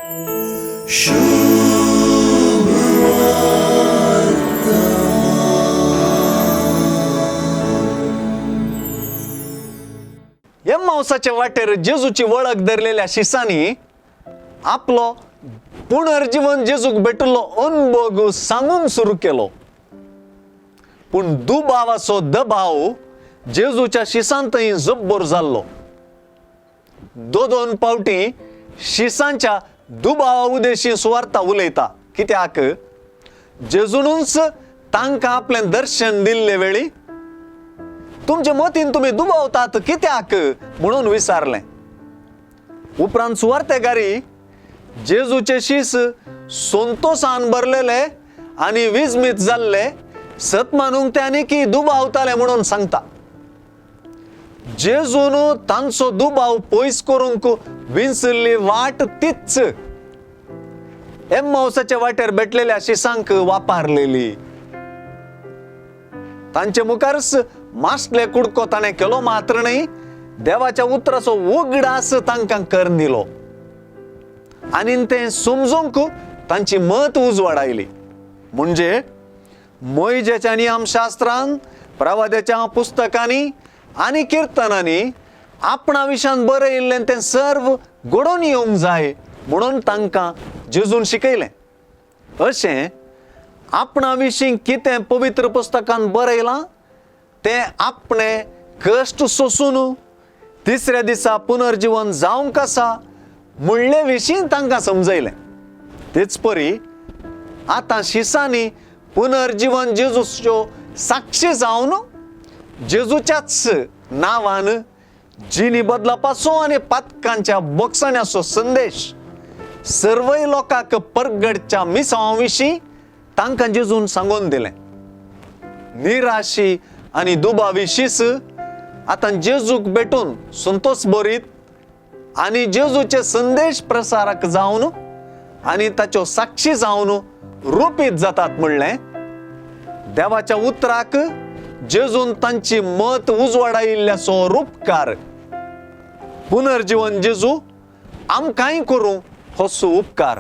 एम्मावसाचे वाटेर जेजूची वळख धरलेल्या शिसांनी आपलो पुनर्जीवन जेजूक भेटिल्लो अनभोग सांगूंक सुरू केलो. पूण दुबावाचो दबाव जेजूच्या शिसांतय जब्बर जाल्लो. दोन दोन पावटी शिसांच्या दुबावा उदेशी सुवार्ता उलयता, कित्याक जेजूनच तांकां आपलें दर्शन दिल्ले वेळी तुमचे मतीन तुमी दुबावतात कित्याक म्हणून विचारलें. उपरांत सुवार्तेगारी जेजूचे शीस संतोसान भरलेले आनी विजमीत जाल्ले सत मानूंक ते आनी की दुबावताले म्हणून सांगता. जेजून तांचो दुबाव पयस करूंक विंचल्ली वाट तीच एम्मावसाच्या वाटेर भेटलेल्या शिसांक वापरलेली. तांचे मुखारच मासले कुडको ताणें केलो मात्र न्हय, देवाच्या उतराचो उगडास तांकां करून दिलो आनी तें समजूंक तांची मत उजवाडायली. म्हणजे मोयजेच्या नियमशास्त्रान, प्रवाद्याच्या पुस्तकांनी आनी किर्तनांनी आपणा विशान बरयिल्लें तें सर्व घडोवन येवंक जाय म्हणून तांकां जेजून शिकयलें. अशें आपणा विशीं कितें पवित्र पुस्तकान बरयलां तें आपणें कश्ट सोसून तिसऱ्या दिसा पुनर्जीवन जावंक आसा म्हणले विशीं तांकां समजयलें. तेच परी आतां शिसांनी पुनर्जीवन जेजूच्यो साक्षी जावन जेजूच्याच नांवान जिणी बदलापाचो आनी पातकांच्या बोगसण्याचो संदेश सर्वय लोकांक परगडच्या मिसांवा विशीं तांकां जेजून सांगून दिलें. निराशी आनी दुबावी शीस आतां जेजूक भेटून संतोष बरीत आनी जेजूचे संदेश प्रसारक जावन आनी ताच्यो साक्षी जावन रुपीत जातात म्हणलें. देवाच्या उतराक जेजून तांची मत उजवाडायिल्ल्याचो रुपकार पुनर्जीवन जेजू आमकांय करूं होसो उपकार.